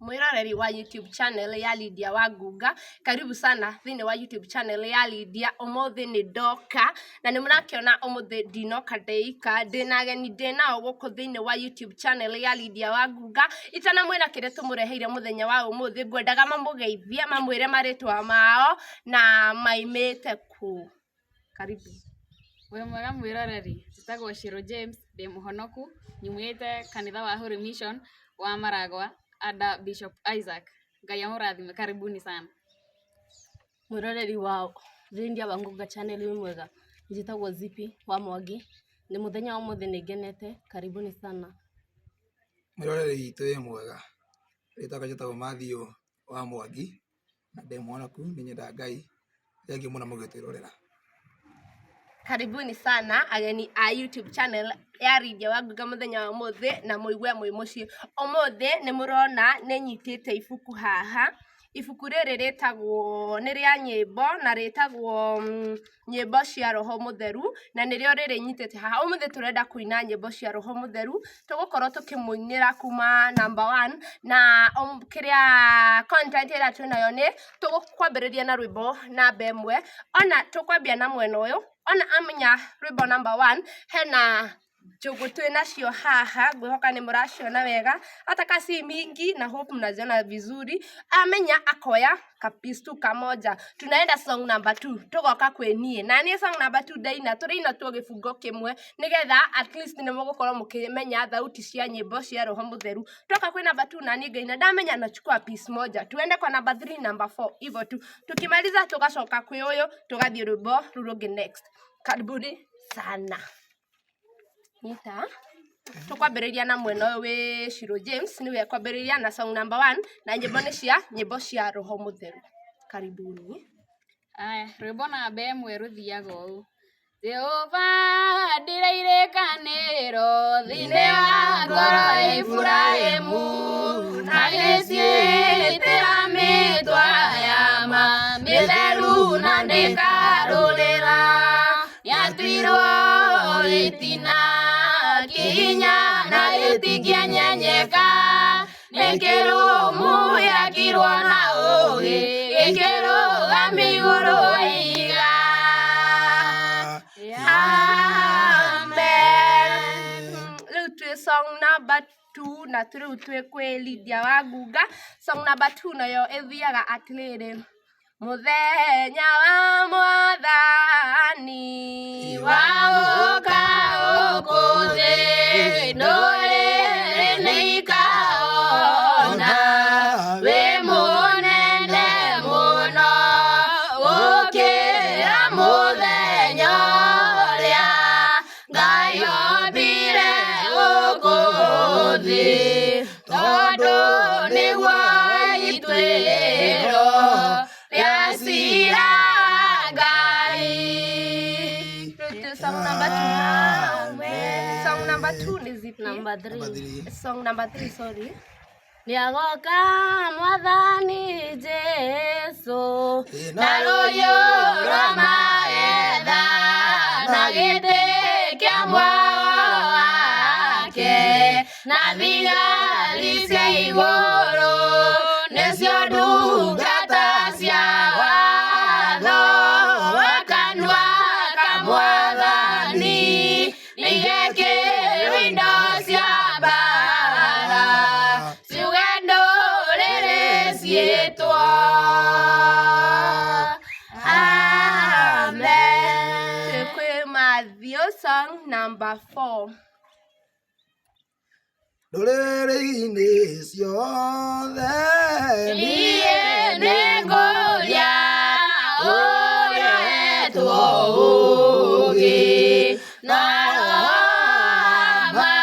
Mwiroreri wa YouTube channel ya Lydia Wangunga, karibu sana thĩinĩ wa YouTube channel ya Lydia. Ũmũthĩ nĩ ndoka na nĩ mũrakĩona ũmũthĩ ndinoka ndĩika, ndĩna ageni ndĩnao gũkũ thĩinĩ wa YouTube channel ya Lydia Wangunga. Itanamwĩra kĩrĩa tũmũreheire mũthenya wa ũmũthĩ, ngwendaga mamũgeithie, mamwĩre marĩtwa mao na maimĩte kũ. Karibu. Wĩ mwega mwĩroreri, njĩtagwo Shiro James, ndĩ mũhonoku, nyumĩte kanitha wa Holy Mission wa Maragwa under Bishop Isaac. Ngai amũrathime, karibuni sana. Mwĩroreri wa Lydia Wangunga channel, wĩ mwega? Njĩtagwo Zipi wa Mwangi, nĩ mũthenya wa ũmũthĩ nĩ ngenete, karibuni sana. Mwĩroreri witũ, wĩ mwega? Rĩtwa njĩtagwo Matthew wa Mwangi na ndĩ mwonoku, nĩ nyendaga Ngai. Thengiũ mũno mũgĩtwĩrorera. Karibuni sana ageni a YouTube channel ya Lydia Wangunga mũthenya wa ũmũthĩ, na mũigue mwĩ mũciĩ. Ũmũthĩ nĩ mũrona nĩ nyitĩte ibuku haha. Ibuku rĩrĩ rĩtagwo, nĩ rĩa nyĩmbo na rĩtagwo Nyĩmbo cia Roho Mũtheru, na nĩrĩo rĩrĩ nyitĩte haha. Ũmũthĩ tũrenda kũina nyĩmbo cia Roho Mũtheru, tũgũkorwo tũkĩmũinĩra kuma number one na kĩrĩa content ĩrĩa twĩnayo nĩ tũkwambĩrĩria na rwĩmbo namba 1. Ona tũkwambia na mwena ũyũ, ona amenya rwĩmbo number one, hena njũgũ twĩ nacio haha, ngwĩhoka nĩ mũraciona wega, hata ka si mingi na hope mnaziona vizuri. Amenya akoya kapiece tu kamoja, tunaenda song number two. Tũgoka kwĩ niĩ na niĩ song number two ndaina, tũrĩina tuo gĩbungo kĩmwe nĩgetha at least nĩ mũgũkorwo mũkĩmenya thauti cia nyĩmbo cia Roho Mũtheru. Toka kwĩ number two na niĩ ngaina, ndamenya nachukua piece moja, tuende kwa number three, number four, hivyo tu. Tukimaliza tugacoka kwĩ ũyũ, tũgathiĩ rwĩmbo rũu rũngĩ next. Karibuni sana. Nyita, tũkwambĩrĩria na mwena ũyũ wĩ Shiro James, nĩwe kwambĩrĩria na song number one, na nyĩmbo nĩ cia nyĩmbo cia Roho Mũtheru. Karibuni. Aya, rwĩmbo namba 1 rũthiaga ũũ: Jehova ndĩrairĩkanĩro thĩinĩ wa ngoro ya Iburahĩmu, na gĩciĩtĩra mĩtwa ya ma mĩtheru na ndĩkarũrĩra, yatuirwo gĩtina kĩhinya na gĩtingĩenyenyeka, nĩ kĩrũmu gĩakirwo na ũũgĩ, gĩkĩrũgamio igũrũ wa ihiga. Amen. Rĩu twĩ song number two na rĩu twĩ kwĩ Lydia Wangunga. Song number two nayo ĩthiaga atĩrĩrĩ: Mũthenya wa Mwathani waũka gũkũ thĩ, ndũrĩrĩ nĩikaona wĩ mũnene mũno gũkĩra mũthenya ũrĩa Ngai ombire gũkũ thĩ, tondũ nĩguo ituĩro rĩa cira Ngai. Song number two. Song number two nĩ zipi? Number three. Number three. Song number three, sorry. Nĩagoka Mwathani Jesu na rũhiũ rwa magetha na gĩtĩ kĩa muoyo wake na thigari cia igũrũ, nĩcio ndungata cia watho wa kanua ka Mwathani, nĩigekĩrwo indo cia mbara ciuge ndũrĩrĩ ciĩtwo. Amen. Twĩ Matthew song number four. Ndũrĩrĩ-inĩ ciothe. Niĩ nĩngũria ũrĩa etwo ũũgĩ na roho wa ma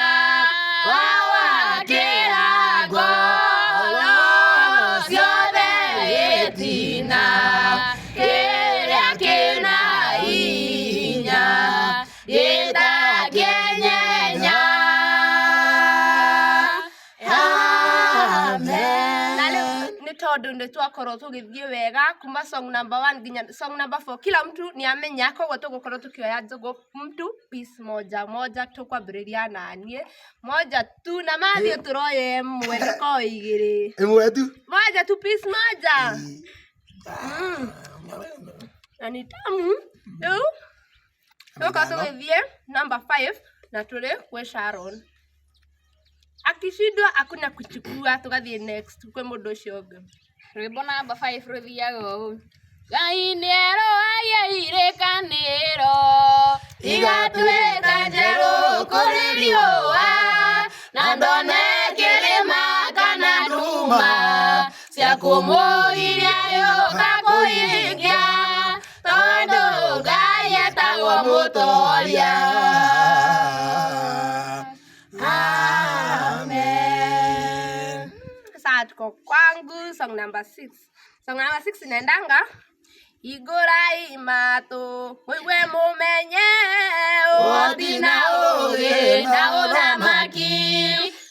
wa gwakĩra ngoro ciothe gĩtina kĩrĩa kĩna hinya gĩtangĩenyenya. Amen. Na rĩu nĩ tondũ Nĩ twakorwo tũgĩthiĩ wega kuma song number 1 nginya song number 4. Kila mtu nĩ amenya, koguo tũgũkorwo tũkĩoya njũgũ mtu piece moja moja. Tũkwambĩrĩria naniĩ moja tu na Matthew tũroya ĩmwe, ndũkoe igĩrĩ. Ĩmwe tu. Moja tu, piece moja. Na ni tamu. Rĩu tũgũkorwo tũgĩthiĩ number 5 na tũrĩ kwĩ Sharon. Akishindwa hakuna kuchukua, tugathiĩ next kwĩ mũndũ ũcio ũngĩ. Rwĩmbo namba 5 rũthiaga ũũ: Ngai nĩerũagia irĩkanĩro igatuĩka njerũ kũrĩ riũa, na ndone kĩrĩma kana nduma cia kũmũgiria yũka kũhingia, tondũ Ngai etagwo mũtoria. Amen. Sasa tuko kwangu song number 6. Song number 6 inaendanga: Hingũrai matũ mũigue mũmenye ũhoti na ũũgĩ na ũthamaki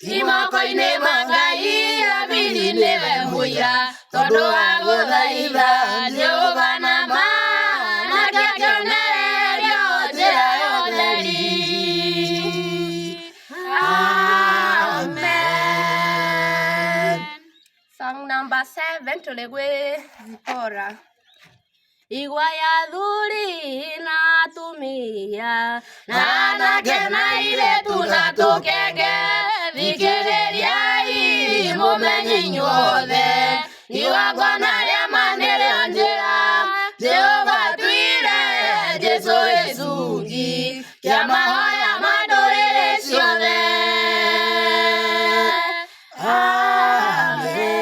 imoko-inĩ ma Ngai. David nĩwe mũira tondũ wa gũthaitha Jehova na ma nake akĩonererio njĩra ya ũtheri. Amen. Song number 7 tũrĩ gwĩ Zipporah. Igwa ya thuri na atumia na anake na airĩtu na tũkenge, thikĩrĩriai mũmenye inyuothe igongona rĩa ma nĩrĩo njĩra Jehova twire Jesũ gĩcungi kĩa mahoya ma ndũrĩrĩ ciothe. Amen.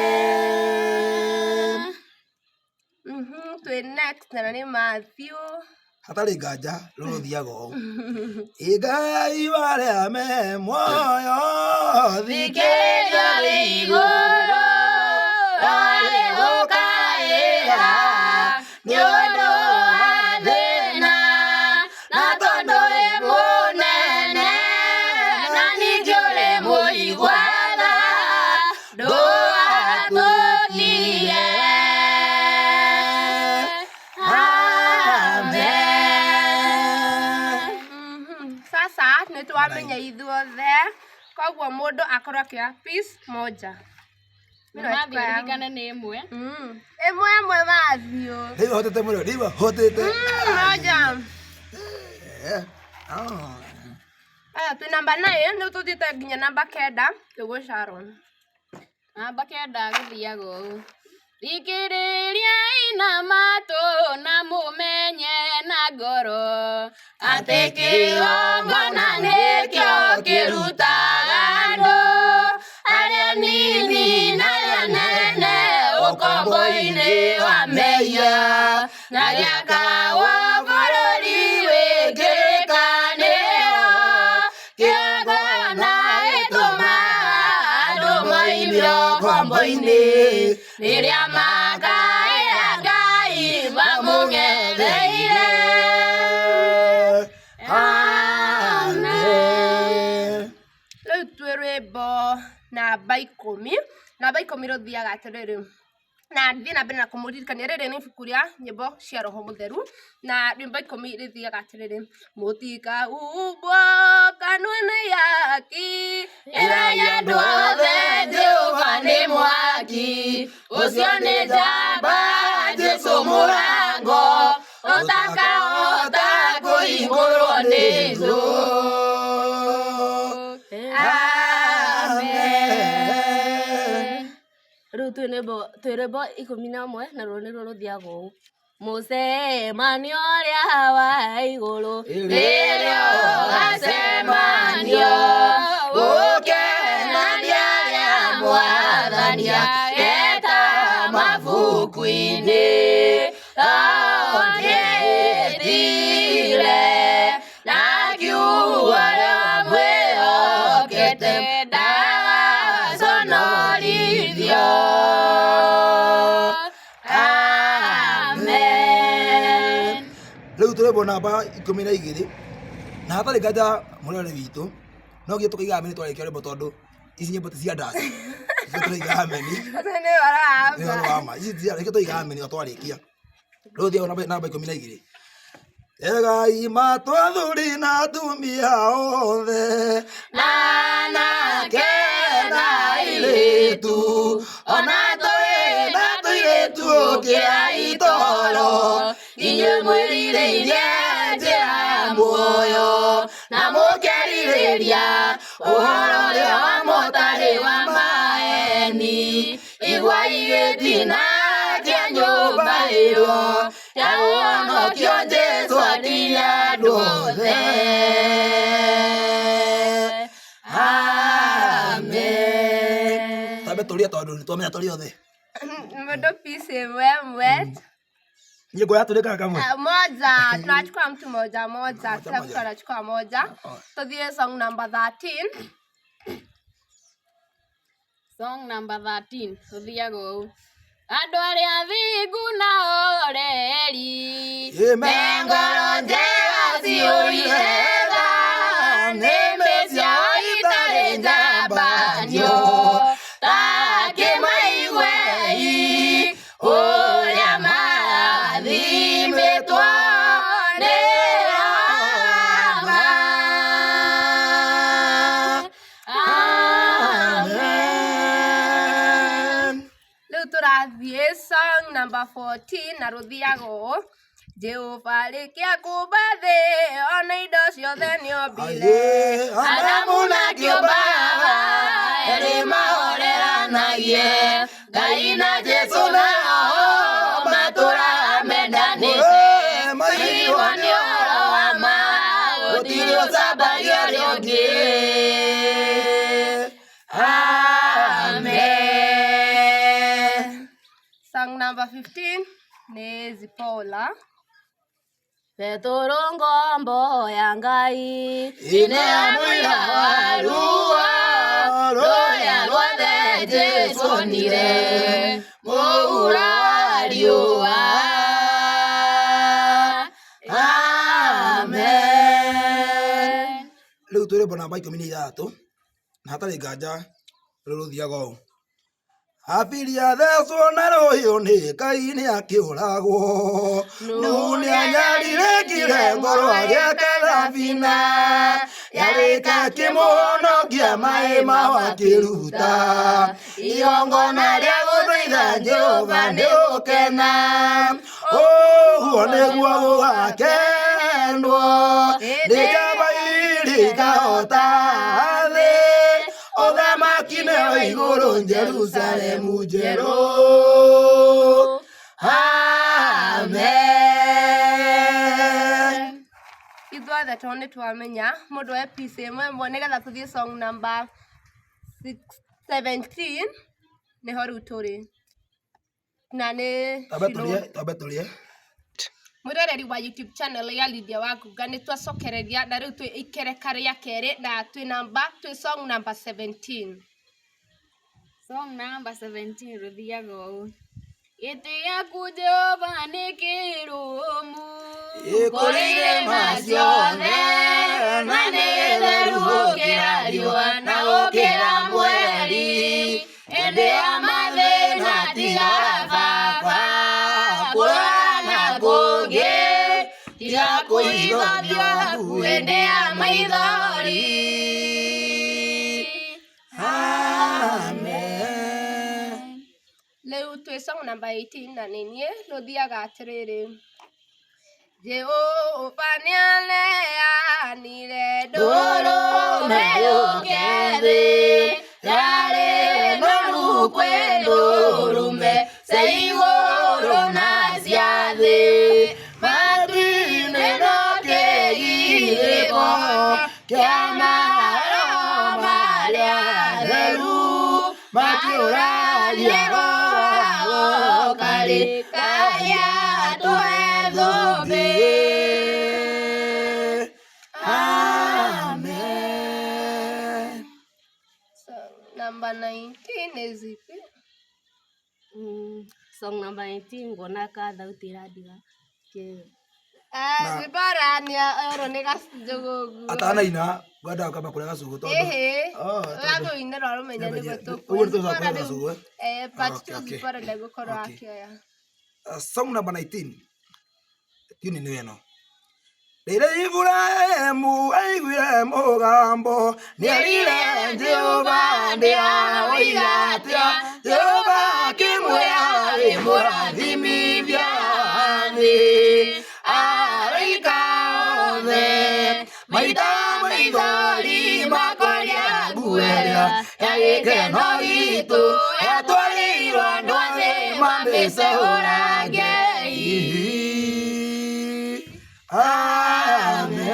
Twĩ next na nĩ Matthew. Hatarĩ nganja rũrũ rũthiaga ũũ: Ngai warĩa me muoyo. Thikĩrĩria wĩ igũrũ rorĩ gũkaĩra nĩ ũndũ wa thĩna, na tondũ wĩ mũnene na ningĩ ũrĩ mũigua tha, ndũgatũtige. Amen. Sasa nĩ twamenya ithuothe, koguo mũndũ akorwo akĩoya piece moja. Matthew, ririkane nĩ ĩmwe. Ĩmwe ĩmwe, Matthew. Rĩu hotete mũno, rĩu hotete. Moja. Eh, ah. Aya, twĩ namba 9, rĩu tũthiĩte nginya namba 9 tũgũ Sharon. Namba 9 gũthiaga ũũ: thikĩrĩriai na matũ na mũmenye na ngoro atĩ kĩgongona nĩkĩo kĩrutaga andũ arĩa nini na arĩa nene ũkombo-inĩ wa mehia na gĩakagwo bũrũri wĩ kĩrĩkanĩro. Kĩgongona gĩtũmaga andũ moimio ũkombo-inĩ rĩrĩa makaĩra Ngai mamũng'etheire. Amen. Rĩu twĩ rwĩmbo namba 10. Namba 10 rũthiaga atĩrĩrĩ, na thiĩ na mbere na kũmũririkania rĩrĩ nĩ ibuku rĩa nyĩmbo cia Roho Mũtheru, na rwĩmbo 10 rĩthiaga atĩrĩrĩ: mũtikaumbwo kanua nĩ yaki. Ĩrai andũ othe Jehova nĩ mwaki, ũcio nĩ njamba Jesũ mũrango ũtakahota kũhingũrwo nĩ thũ. Amen. Rĩu twĩ rwĩmbo 11 na ruo nĩruo rũthiaga ũũ: mũcemanio ũrĩa wa igũrũ. Rĩrĩa ũgacemanio gũkenania rĩa mwathani ageta mabuku-inĩ tondĩtire na kiugo ũrĩa mwĩhokete ndagaconorithio. Amen. Rĩu tũrĩmbo namba 12 na hatarĩ nganja mũrore witũ no nginya tũkaigaga mĩnĩ twarĩkia rwĩmbo, tondũ ici nyĩmbo ti cia ndaci. Ithuĩ tũroiga ameni. Ũcio nĩ ũhoro wa Nĩ ma. ũhoro wa ma. Ici reke tũiga ameni o twarĩkia. Rĩu thiaga namba 12. Egai matũ athuri na atumia othe, Anake na airĩtu, ona tũhĩĩ na tũirĩtu ũkĩrai toro, inyuĩ mwĩrirĩirie njĩra ya muoyo na mũkerirĩria ũhoro ũrĩa wa mũtarĩ wa maeni. Igua igĩtina kĩa nyũmba ĩyo ya ũhonokio Jesũ akinya andũ othe. Amen. Twambe tũrĩe tondũ nĩtwamenya tũrĩ othe. Mũndũ piece ĩmwe ĩmwe. Niĩ nguoya tũrĩ kana kamwe? Moja, tunachukua mtu moja moja, Moja, kila mtu moja. anachukua moja. Oh. Tuthie song number 13. Song number 13 ũthiaga ũũ. Andũ arĩa athingu na oreri Me ngoro njega ciyũire tha, nĩmĩ ciao itarĩ njambanio, ta kĩmaiguei ũrĩa marathimĩtwo nĩ Jehova. Amen. Rĩu tũrathiĩ song number 14 na rũthiaga ũũ. Jehova rĩkia kũmba thĩ ona indo ciothe nĩombire. Aye, Adamu na kĩũmba Hawa erĩ mahoreranagie, Ngai na Jesũ nao matũraga mendanĩte. Maigua nĩ ũhoro wa ma, gũtirĩ ũcambagia ũrĩa ũngĩ. Amen. Song number 15 nĩ Zipola. Petero ngombo ya Ngai Ine amwira wa ruo rũrĩa ruothe Jesũ onire mũhuro wa riũa. Amen. Rĩu twĩ rwĩmbo namba 16 na hatarĩ nganja rũrũ rũthiaga ũũ. Habili athecwo na rũhiũ nĩ Ngai nĩakĩũragwo, Nuhu nĩanyarirĩkire ngoro agĩaka thabina, yarĩka akĩmũhonokia maĩ mau akĩruta, igongona rĩa gũthaitha Jehova nĩũkena, ũguo nĩguo gũgakendwo nĩ njamba iria ikahota thĩ, ũthamaki nĩ wa igũrũ Jerusalemu njerũ. Amen. Ithuothe tondũ nĩ twamenya mũndũ oe piece ĩmwe ĩmwe nĩgetha tũthiĩ song number 17 nĩho rĩu tũrĩ na nĩ Twambe Shilo. tũrĩe, twambe tũrĩe. Mwĩroreri wa YouTube channel ya Lydia Wangunga nĩ twacokereria na rĩu twĩ ikereka rĩa kerĩ na twĩ namba twĩ song number 17. Song number 17 rũthiaga ũũ. Gĩtĩ gĩaku Jehova nĩ kĩrũmu Kũrĩ irĩma ciothe, na nĩ gĩtheru gũkĩra riũa na gũkĩra mweri. Hĩndĩ ya mathĩna tiga baba kũrora na kũngĩ, tiga kũiga ũthiũ waku hĩndĩ ya maithori. Amen. Rĩu twĩ song number 18 na nĩ niĩ rũthiaga atĩrĩrĩ. Jehova nĩaneanire ndũrũme yũke thĩ, yarĩ noru kwĩ ndũrũme cia igũrũ na cia thĩ. Matu-inĩ no kĩgirĩko kĩa maroho marĩa theru, makĩũragia roho karĩ kaya tũhe thũmbĩ. Amen. So, number 19 is ipi? Song number 19 nguona ka thauti ĩrandiga. Na- Zipora nĩ orwo nĩ gacũgũ ũguo. Atanaina ngwendaga kwamba kũrĩa gacũgũ tondũ Ĩhĩ. Oh, tondũ- Ũrĩa rũmenya nĩguo Ũguo nĩ tũcoka Zipora kũrĩa rĩu, gacũgũ, eh? Part Okay, 2 okay. Zipora ndegũkorwo Okay. akĩoya. Song number 19 tune nĩ ĩno. Rĩrĩa Iburahĩmu aiguire mũgambo nĩerire Jehova ndĩawoiga atĩa. Jehova akĩmwĩra wĩmũrathimithia thĩ araika othe maita maithori makwaria nguo ĩrĩa ya gĩkeno gitũ yatwarĩirwo andũ a thĩ mamĩcehũrange.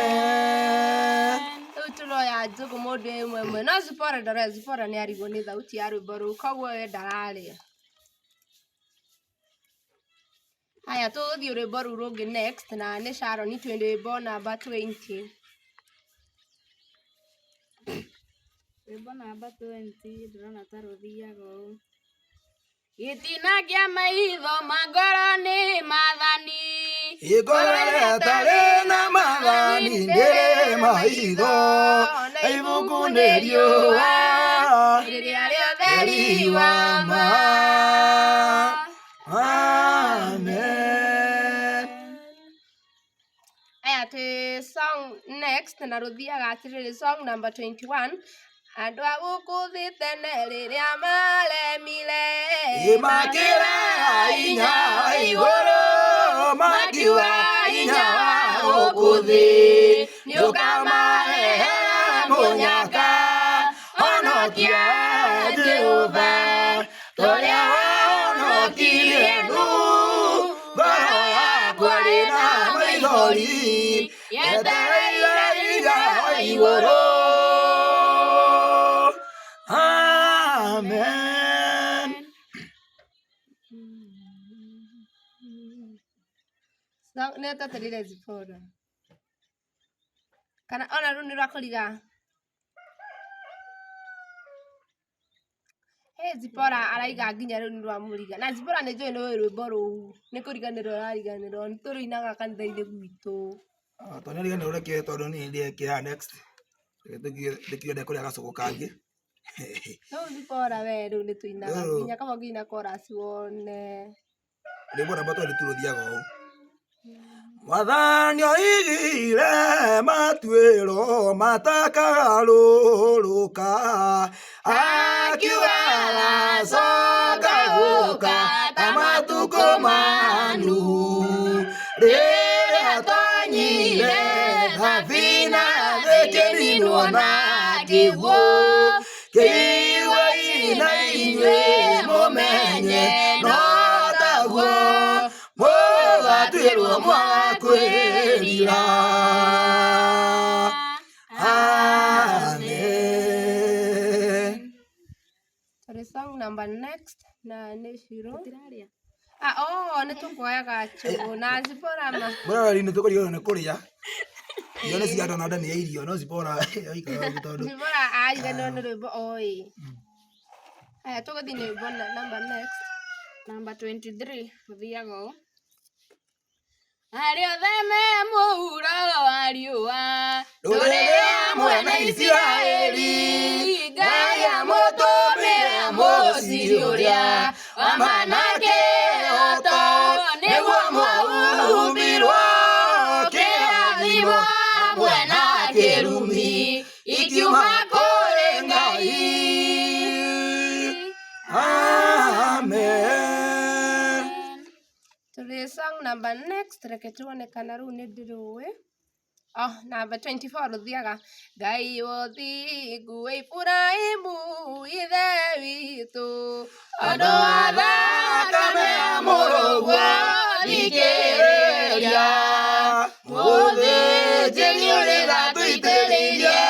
Amen. Rĩu tũroya njũgũ mũndũ ĩmwe ĩmwe no Zipora ndaroya. Zipora nĩ arigwo nĩ thauti ya rwĩmbo rũu koguo we ndararĩa. Haya, tũgũthiĩ rwĩmbo rũu rũngĩ next na nĩ Sharon twĩ rwĩmbo namba 20. Rwĩmbo namba 20 ndĩrona ta rũthiaga ũũ. Gĩtina kĩa maitho ma ngoro nĩ maathani. Igoro rĩtarĩ na maathani ndĩrĩ maitho na ibuku nĩ riũa rĩrĩa rĩothe riwa ma. Amen. Aya twĩ song next na rũthiaga atĩrĩrĩ, song number 21. Andũ a gũkũ thĩ tene rĩrĩa maremire Makĩra hinya wa igũrũ makiuga hinya wa gũkũ thĩ nĩũkamarehera mũnyaka. Honokia Jehova torĩa wahonokirie Nuhu. Ngoro yakwa rĩ na maithori yetereire hinya wa igũrũ. Amen. Nĩ ũteterire Zipora kana ona rũu nĩ rwakũriga. Hey, Zipora araiga nginya rĩu nĩ rwamũriga na Zipora nĩ njũĩ nĩ ũĩ rwĩmbo rũu nĩ kũriganĩrwo ũrariganĩrwo nĩ tũrũinaga kanitha-inĩ gwitũ. Tondũ nĩariganĩrwo reke tondũ niĩ ndĩekĩra next. Reke ndĩkiuge ndekũrĩa gacũgũ kangĩ. Rĩu Zipora we rĩu nĩ tũinaga Rĩu- nginya kaba nginya chorus wone. Rwĩmbo namba 22 rũthiaga ũũ. Mwathani oigire matuĩro matakagarũrũka akiuga agacoka gũka ta matukũ ma Nuhu rĩrĩa atonyire thabina thĩ kĩninwo na kĩguũ kĩiguai na inyuĩ mũmenye no taguo mũgatuĩrwo mwakwĩrira. Amen. Tũrĩ song number next na nĩ Shiro. Tũtirarĩa. Ah, oh, nĩ tũkuoyaga njũgũ na Zipora ma. Mũroreri nĩ tũkũriganĩrwo nĩ kũrĩa irio nĩ cigata na ndani ya irio no Zipora aikara ũguo tondũ Zipora ariganĩrwo nĩ rwĩmbo oĩ. Haya, tũgũthiĩ nĩ rwĩmbo number next. Namba 23 rũthiaga ũũ. Arĩa othe me mũhuro wa riũa Rũrĩrĩ hamwe na Isiraeli Ngai amũtũmĩre mũciri ũrĩa wa mana kĩhooto nĩguo mwahumbirwo kĩrathimo hamwe na kĩrumi ikiuma kũrĩ Ngai. Amen. Tũrĩ song number next reke tuone kana rĩu nĩ ndĩrũĩ. Oh, number 24 rũthiaga Ngai ũthingu wa Iburahĩmu ithe witũ Andũ a thakame ya mũrũguo thikĩrĩria mũthĩnjĩri ũrĩa tũitĩrĩirie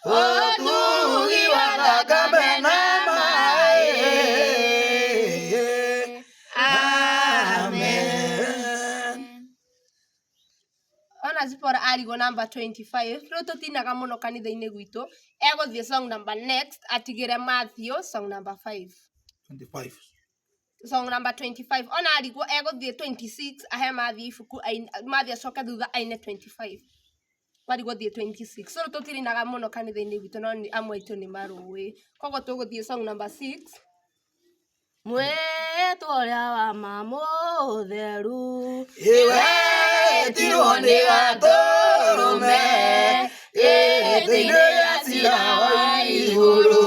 ũtugi wa thakame na maĩ. Amen. Ona Zipora arigwo number 25 rĩu tũtinaga mũno kanitha-inĩ gwitũ egũthiĩ song number next atigĩre Matthew song number 5. 25. Song number 25 ona arigwo egũthiĩ 26 ahe Mathi ibuku Mathi acoke thutha aine 25 warigwo thiĩ 26. So tũtirinaga mũno kanitha-inĩ witũ no amwe aitũ nĩ marũĩ, koguo tũgũthiĩ song number 6. Mwĩtwo ũrĩa wa ma mũtheru Ĩwetirwo nĩ gatũrũme gĩtĩ-inĩ gĩa cira wa igũrũ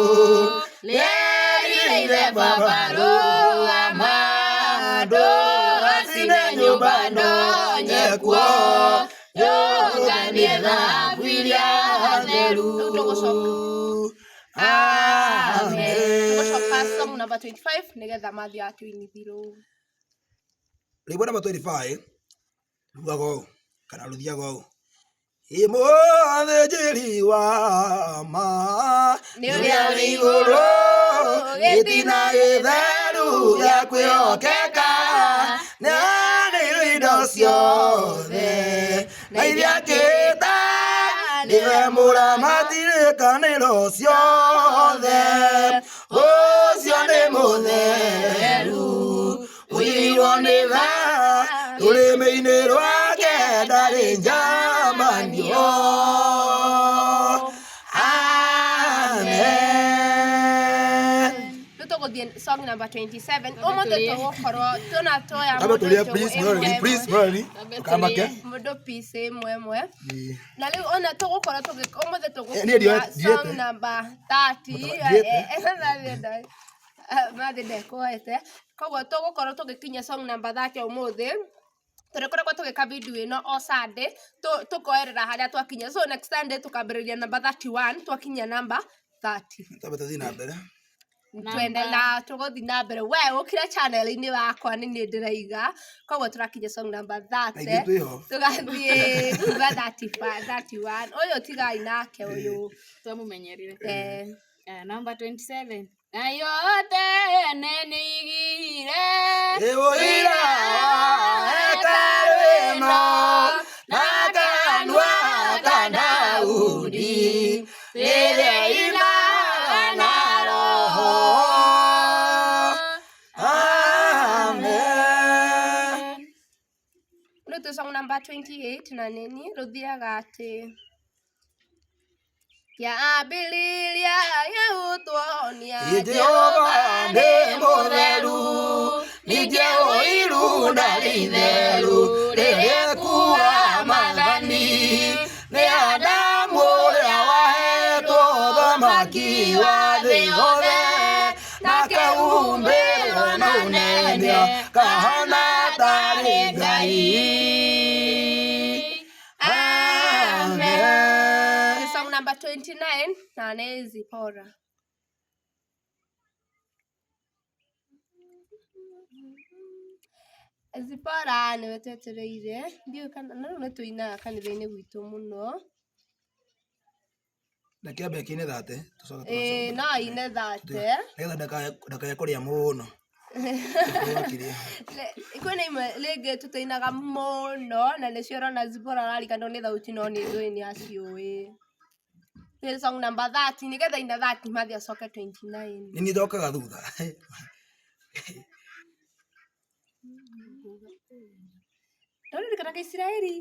nĩerire Baba rũgama ndũgacine nyũmba ndonye kuo nyũnganie thahabu iria theru. Rĩu tũgũcoka. Amen. Tũgũcoka song number 25 nĩgetha Mathi atũinithirwo. Rwĩmbo namba 25 rugaga ũũ kana rũthiaga ũũ: Ĩ mũthĩnjĩri wa ma Nĩ nĩ ũrĩa ũrĩa wĩ wĩ igũrũ igũrũ gĩtina gĩtheru gĩa kwĩhokeka nĩaneirwo indo ciothe na iria akĩte nĩwe mũramati rĩkanĩro ciothe ũcio nĩ mũtheru ũiyũirwo nĩ tha rũrĩmĩ-inĩ rwake ndarĩ njamanio. Amen. Rĩu tũgũthiĩ song number 27. Ũmũthĩ tũgũkorwo tũna twoya Tambe mũndũ tulie njũgũ please, ĩmwe mwĩroreri, ĩmwe. please, mwĩroreri, Tambe ndũkamake. tulie. Mũndũ piece ĩmwe ĩmwe. Na rĩu ona tũgũkorwo tũgĩ ũmũthĩ Niĩ tũgũkinya ndiĩte. song number 30. Ndiĩte. Mathi ndekuoete, koguo tũgũkorwo tũgĩkinya song number 30 ũmũthĩ. Tũrĩkoragwo tũgĩka video ĩno o Sunday, tũkoerera harĩa twakinya, so next Sunday tũkambĩrĩria number 31 twakinya number 30. Tambe tũthiĩ na mbere. Twende na tũgũthiĩ na mbere we ũkire channel-inĩ wakwa nĩ niĩ ndĩraiga, koguo tũrakinya song number Na 30 ithuĩ twĩho. Tũgathiĩ kuma 35 31. Ũyũ tigai nake ũyũ. Twamumenyerire. Eh, Number 27. Na yote nĩnĩigire Ĩwũira wa hekarũ ĩno na kanua ka Daudi rĩrĩa inaga na Roho. Amen. Rĩu twĩ song number 28 na nĩni rũthiaga atĩ kĩambĩrĩria gĩgũtuonia Jehova nĩ mũtheru, ningĩ ũiru ndarĩ itheru rĩrĩkuaga maathani. Nĩ Adamu ũrĩa wahetwo ũthamaki wa thĩ yothe, nake umbĩrwo na ũnene kahana tarĩ Ngai. Amen. Song number 29 na nĩ Zipporah. Zipporah nĩwe twetereire, ndiũĩ kana na rĩu nĩ tũinaga kanitha-inĩ gwitũ mũno. Reke ambe akine thate tũcoke Ĩĩ no aine thate. Nĩgetha ndakae kũrĩa mũno. Tũgakiria. Kwĩna imwe rĩngĩ tũtũinaga mũno na nĩcio ũrona Zipporah arariganĩrwo nĩ thauti no nĩ njũĩ nĩ aciũĩ. Nĩ song number 30 nĩgetha ina 30 mathiĩ acoke 29. Nĩ niĩ njokaga thutha. Ndũririkanaga Isiraeli?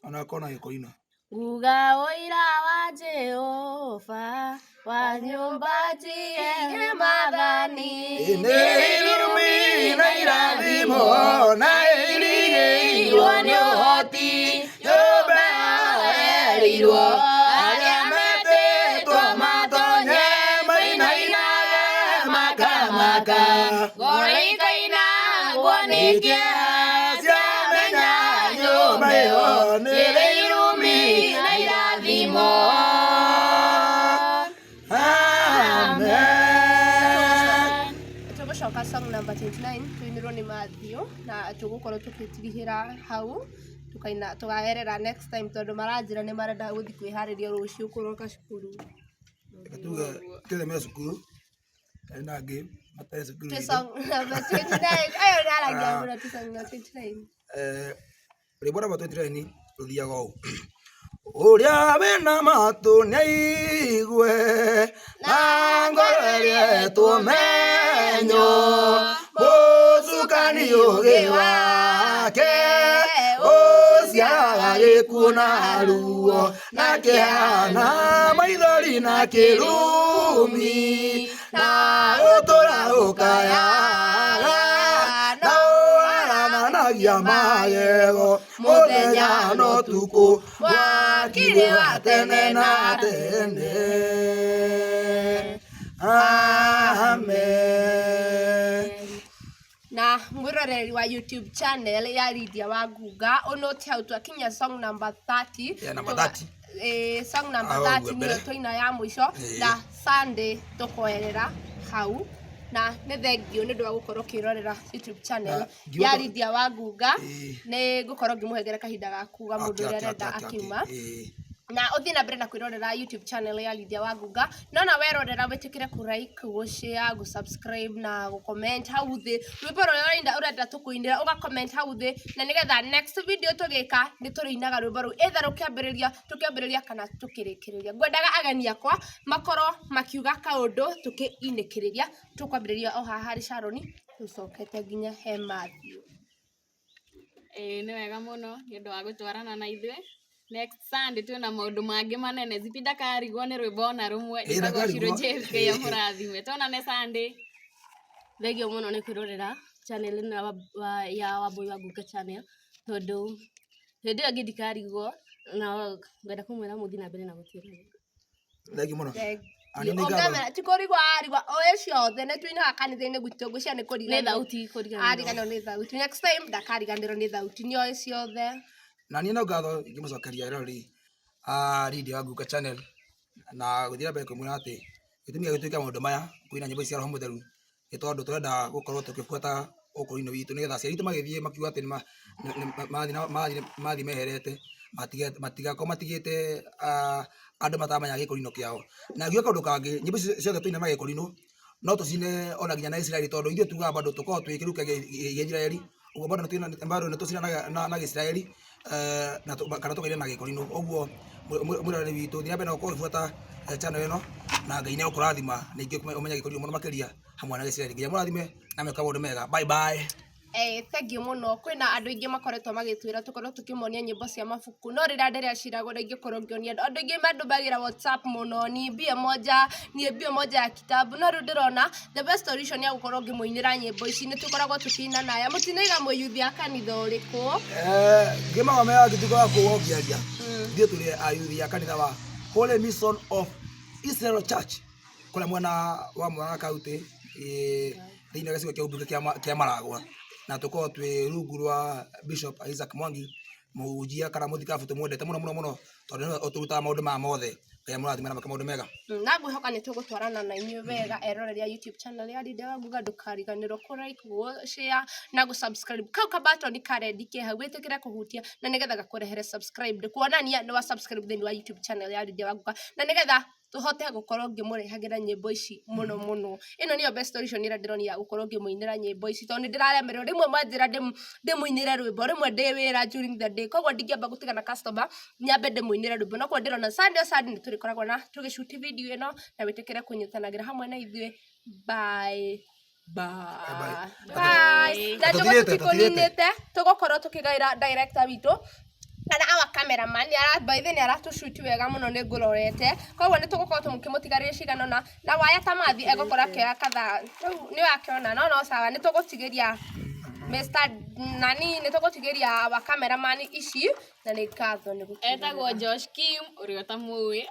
Ona akorwo na gĩkoino. Nguga ũira wa Jehova wa nyũmba njie maathani Nĩ irumi na irathimo na ĩrigĩirwo nĩ ũhoti nyũmba yerirwo arĩa metĩtwo matonye mainainage makamaka Ngoro ikainagwo nĩ kĩeha ciamenya nyũmba ĩyo nĩ irumi na irathimo. Amen. Tũgũcoka song number 29 tũinĩrwo nĩ Matthew na tũgũkorwo tũgĩtirihĩra hau tũkaina tũgaerera next time tondũ maranjĩra nĩ marenda gũthiĩ kwĩharĩria rũciũ kũroka cukuru. Reke tuge tuge me cukuru arĩa na angĩ matarĩ cukuru Twĩ itũ. song number 29 ayo nĩ aragia mũno twĩ song number 29. Rwĩmbo namba 29 rũthiaga ũũ: Ũrĩa wĩna matũ nĩaigue, na ngoro ĩrĩa ĩtwo menyo, mũcukani ũgĩ wake, ũciaraga gĩkuũ na ruo, na kĩeha na maithori na kĩrumi, na ũtũra ũkayaga, na ũharananagia magego, mũthenya na ũtukũ, mwaki-inĩ wa tene na tene. Amen. Na mwiroreri wa YouTube channel ya Lydia Wangunga unote hau twakinya song number 30. Yeah, number 30. Song number Hau 30 ũguo niyo mbere. twaina ya mũico na Sunday tũkoerera hau na nĩ thengio nĩ ũndũ wa gũkorwo ũkĩrorera YouTube channel Na, ngiuga ya Lydia Wangunga. Nĩ ngũkorwo ngĩmũhengera kahinda ga kuga mũndũ Okay, ũrĩa okay, arenda okay, okay, akiuma okay. Na ũthiĩ na mbere na kwĩrorera YouTube channel ya Lydia Wangunga no na werorera wĩtĩkĩre kũ like, gũ share, gũ subscribe na gũ comment hau thĩ rwĩmbo rũrĩa ũrenda ũrenda tũkũinĩra ũga comment hau thĩ na nĩgetha next video tũgĩka nĩ tũrĩinaga rwĩmbo rũu either rũkĩambĩrĩria tũkĩambĩrĩria kana tũkĩrĩkĩrĩria. Ngwendaga ageni akwa makorwo makiuga kaũndũ tũkĩinĩkĩrĩria. Tũkwambĩrĩria o haha harĩ Sharon tũcokete nginya he Matthew. Ĩĩ nĩ wega mũno nĩ ũndũ wa gũtwarana na ithuĩ. Next Sunday twĩna maũndũ mangĩ manene. Zipi ndakarigwo nĩ rwĩmbo ona rũmwe. Ĩĩ, Njĩtagwo Shiro ndakarigwo. James, Ngai amũrathime. Tuonane Sunday. Thengio mũno nĩ kwĩrorera channel ĩno ya Wambui wa Ngunga channel tondũ hĩndĩ ĩyo ĩngĩ ndikarigwo na ngwenda kũmwĩra mũthiĩ na mbere na gũtwĩrorera. Thengiũ mũno. Ani nĩ ngatho. Ũngĩmera ti kũrigwo arigwa oĩ ciothe nĩ tuinaga kanitha-inĩ gwitũ ngwĩciria nĩ Nĩ kũriganĩrwo thauti kũriganĩrwo. Ariganĩrwo nĩ thauti. Next time ndakariganĩrwo nĩ thauti nĩ oĩ ciothe. Na niĩ no ngatho ingĩmũcokeria eroreri a Lydia Wangunga channel na gũthiĩ na mbere kũmwĩra atĩ gĩtũmi gĩa gũtuĩka maũndũ maya kũina nyĩmbo ici cia Roho Mũtheru nĩ tondũ tũrenda gũkorwo tũkĩbuata ũkũrũ-inĩ witũ nĩgetha aciari aitũ magĩthiĩ makiuga atĩ mathiĩ meherete matigakorwo matigĩte andũ mataramenya gĩkũrinũ kĩao. Na ngiuga kaũndũ kangĩ, nyĩmbo ici ciothe tũina na gĩkũrinũ no tũcine ona nginya na Isiraeli tondũ ithuĩ tugaga bado tũkoragwo twĩ kĩruka gĩa Isiraeli ũguo bado bado nĩ tũcinaga na Gĩisiraeli na kana tũkaina na gĩkũrinũ. Ũguo mwĩroreri witũ thiĩ na mbere na gũkorwo ũgĩbuata channel ĩno na Ngai nĩ egũkũrathima ningĩ ũmenye gĩkũrinũ mũno makĩria hamwe na Gĩisiraeli. Ngai amũrathime na amwĩke maũndũ mega. Bye bye. Thank you mũno. Kwĩna andũ aingĩ makoretwo magĩtwĩra tũkorwo tũkĩmonia nyĩmbo cia mabuku no rĩrĩa ndĩreciraga ũrĩa ingĩkorwo ngĩonia andũ aingĩ mandũmagĩra WhatsApp mũno niimbie moja niimbie moja ya kitabu no rĩu ndĩrona the best solution ya gũkorwo ngĩmũinĩra nyĩmbo ici nĩ tũkoragwo tũkĩina naya mũtinaiga mũyuthi a kanitha ũrĩkũ. Ngĩmagomera ngĩtuĩka wa kũũa ũngĩaria ithuĩ tũrĩ ayuthi a kanitha wa Holy Mission of Israel Church kũrĩa mwena wa Murang'a County thĩinĩ wa gĩcigo kĩa ũmbunge kĩa Maragwa na tũkoragwo twĩ rungu rwa Bishop Isaac Mwangi mũhunjia kana mũthikabu tũmwendete mũno mũno mũno tondũ nĩwe ũtũrutaga maũndũ maya mothe. Ngai amũrathime na amwĩke maũndũ mega. Na ngwĩhoka nĩ tũgũtwarana na inyuĩ wega eroreri a YouTube channel ya Lydia Wangunga ndũkariganĩrwo kũ like, gũ share na gũ subscribe kau ka button ka red ke hau wĩtĩkĩre kũhutia na nĩgetha gakũrehere subscribe kuonania nĩ wa subscribe thĩinĩ wa YouTube channel ya Lydia Wangunga na nĩgetha tũhote gũkorwo ngĩmũrehagĩra nyĩmbo ici mũno mũno. Ĩno nĩyo best solution ĩrĩa ndĩronire ya gũkorwo ngĩmũinĩra nyĩmbo ici tondũ nĩ ndĩraremererwo rĩmwe mwanjĩra ndĩmũinĩre rwĩmbo rĩmwe ndĩ wĩra during the day koguo ndingĩamba gũtiga na customer nyambe ndĩmũinĩre rwĩmbo no koguo ndĩrona Sunday o Sunday nĩ tũrĩkoragwo na tũgĩshoot video ĩno na wĩtĩkĩre kũnyitanagĩra hamwe na ithuĩ. Bye bye bye. Na njugu Tũtirĩte, tũtirĩte. tũtikũninĩte tũgũkorwo tũkĩgaĩra director witũ kana our cameraman nĩ ara by the way nĩ aratũshoot wega mũno nĩ ngũrorete koguo nĩ tũgũkorwo tũkĩmũtigarĩria cigana ũna na waya ta mathi egũkorwo akĩoya kadhaa rĩu nĩ wakĩona no no sawa nĩ tũgũtigĩria Mr nani nĩ tũgũtigĩria our cameraman ici na nĩ ngatho nĩ gũtwĩrorera. Etagwo Josh Kim ũrĩa ũtamũĩ.